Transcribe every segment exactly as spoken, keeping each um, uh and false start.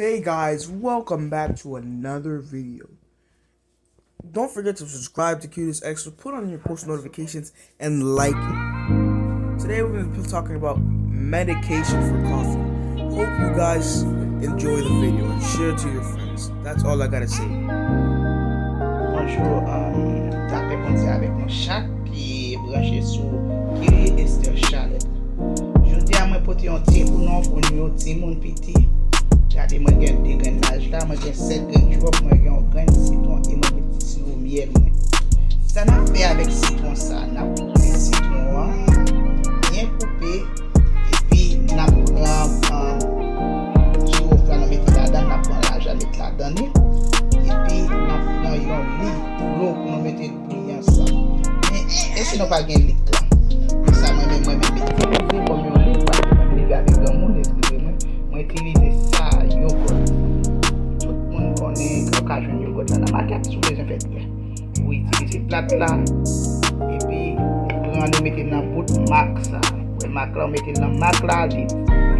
Hey guys, welcome back to another video. Don't forget to subscribe to Cutest Extra, put on your post notifications, and like it. Today we're going to be talking about medication for coughing. Hope you guys enjoy the video and share it to your friends. That's all I gotta say. Bonjou, um, lapè Bondye avèk nou chak ki branche sou Kyrie Esther Chalet. Jodi a, mwen pote yon ti pou nou, pou nou timoun piti. Gade, mwen gen de grenn laj la, mwen gen sèt grenn jiròf, mwen gen yon grenn sitwon e mwen gen ti siwo myèl mwen. Sa n ap fè avèk sitwon sa, n ap koupe sitwon an byen koupe, epi n ap pran, um, jiròf la, nou mete ladan, n ap pran laj la, met ladan li, epi n ap pran yon lig dlo pou nou mete bouyi ansanm. Men, e si nou pa gen lig la? Men sa mwen menm, mwen menm, mete pou mwen kòm yon lig, paske mwen leve avèk granmoun, eskize mwen, mwen itilize sa, yogòt. Tout moun konnen, ou ka jwenn yogòt la nan makèt, si w bezwen fè trè. Ou itilize plat la, epi ou pran, ou mete nan bout mak sa. Ou wè mak la, ou mete l nan mak la, li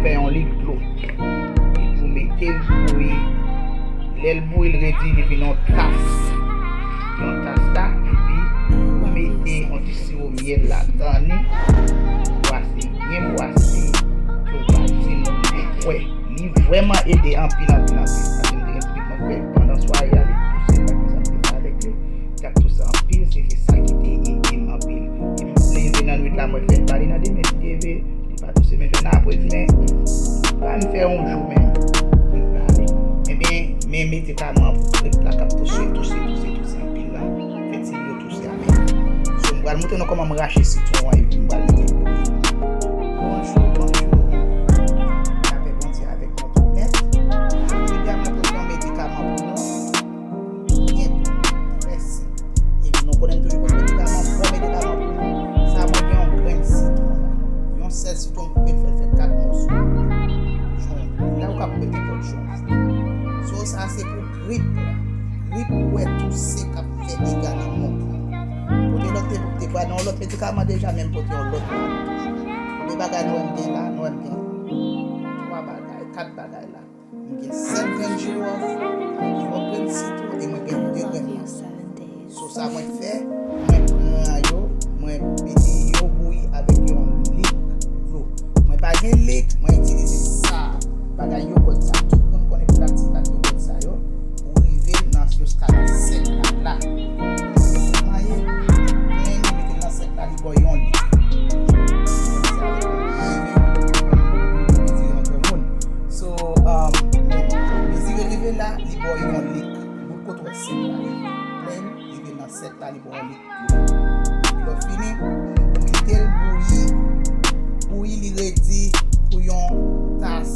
fè yon lig dlo. Epi ou mete l bouyi. Lè l bouyi, l redi, li vin yon tas. Yon tas la, epi ou mete yon ti siwo myèl ladan li. Bwase, byen bwase, pou ba timoun yo bwè. Li vrèman ede anpil, anpil, anpil. Paske m te gen ti pitit mwen fè pandan sware a, li touse, pa konn sa m te fè avèk li. Li t ap touse anpil, se, se sa ki te ede m anpil. E m leve nan nwit la, mwen fè l ba li nan demen, si Dye vle, li pa touse, men jwenn apre, men, pa m fè yon jou menm, li pa ale. Ebyen, men medikaman pou grip la k ap touse, touse, touse, touse anpil la, fè timoun yo touse a menm. So, m pral montre nou kòman m rache sitwon an, epi m pral mete l bouyi. Bonjou, bonjou. Lapè Bondye avèk nou tout nèt. Jodi a, mwen pote yon medikaman pou nou. Byen, trè senp. Epi nou konnen m toujou pote medikaman, bon medikaman pou nou. Sa mwen gen yon grenn sitwon. Yon sèl sitwon m koupe l fè l fè kat moso. Jan w la ou ka koupe nenpòt jan w vle. So sa se pou grip la. Grip, ou wè touse k ap fè dega nan mond lan. Pote lòt te, te pral nan yon lòt medikaman deja, men m pote yon lòt la toujou. Konbyen bagay nou wè m gen la? Nou wè m gen twa bagay, kat bagay la. M gen sèt grenn jiròf, mwen gen yon grenn sitwon e mwen gen de grenn manzè. So sa mwen fè, mwen pran yo, mwen mete yo bouyi avèk yon lig dlo. Mwen pa gen lig, mwen itilize sa, bagay yogòt sa. Tout moun konnen pratik ak yogòt sa yo. Ou rive nan jiska nan sèk la, la. Ou maye, plen, ou mete l nan sèk la, li ba w yon lig. Sa rive, mezire yon granmoun. So, um, mezire rive la, li ba w yon lig. Bout kote w wè sèk la, li plen, rive nan sèk la, li ba w yon lig. Lè w fini, ou mete l bouyi, bouyi li redi pou yon tas,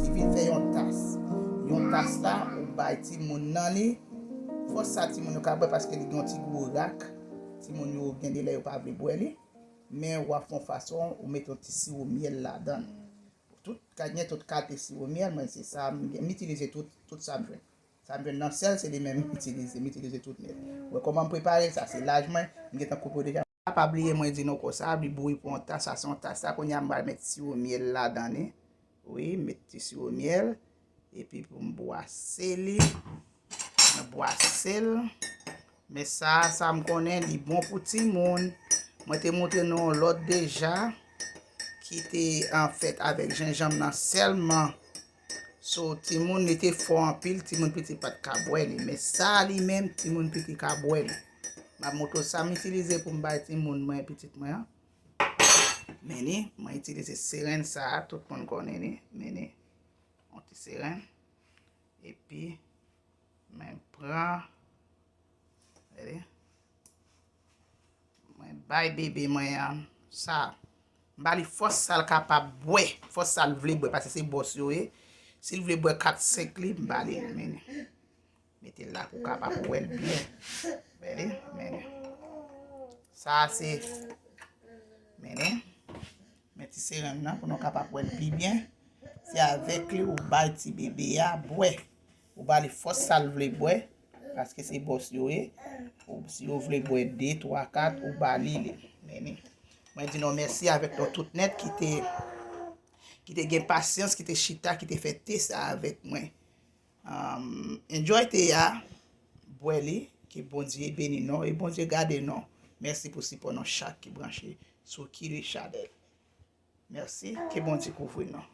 li vin fè yon tas. Yon tas la, ou bay timoun nan li. Fòs sa timoun yo ka bwè paske li gen yon ti gou rak. Timoun yo gen de lè yo pa vle bwè li. Men w ap fè yon fason, ou mete yon ti siwo myèl ladan l. Tout, ka gen tout kalite siwo myèl, mwen se sa, m gen, m itilize tout, tout sa m jwenn. Sa m jwenn nan sèl, se li menm m itilize, m itilize tout nèt. Ou wè kòman m prepare l, sa se laj mwen, m gentan koupe w deja. Pa bliye mwen di nou konsa, li bouyi pou yon tas, sa se yon tas la, kounye a m pral met siwo myèl ladan li. Wi, met ti siwo myèl. Epi pou m bwase li. Mwen bwase l. Men sa, sa m konnen li bon pou timoun. Mwen te montre nou yon lòt deja ki te, an fèt, avèk jenjanm nan sèlman. So, timoun li te fò anpil, timoun piti pa t ka bwè li. Men sa li menm, timoun piti ka bwè li. M ap montre w sa m itilize pou m bay timoun mwen, pitit mwen an. Men li, mwen itilize sirenn sa a, tout moun konnen li. Men li, yon ti sirenn. Epi, mwen pran, gade, mwen bay bebe mwen an sa. M ba li fòs sa l kapab bwè, fòs sa l vle bwè, paske se bòs yo ye. Si l vle bwè kat senk li, m ba li, men li. Mete l la pou w kapab wè l byen. Men li, men li. Sa a se, men li. Men ti sirenn nan pou nou kapab wè l pi byen. Se avèk li ou bay ti bebe a bwè. Ou ba li fòs sa l vle bwè. Paske se bòs yo ye. Ou, si yo vle bwè de, twa, kat, ou ba li li. Men li. Mwen di nou mèsi avèk nou tout nèt ki te, ki te gen pasyans, ki te chita, ki te fè te sa avèk mwen. Um, enjoy te a, bwè li, ke Bondye beni nou e Bondye gade nou. Mèsi pou sipò nou chak ki branche sou Kire Chanèl. Mèsi, ke Bondye kouvri nou.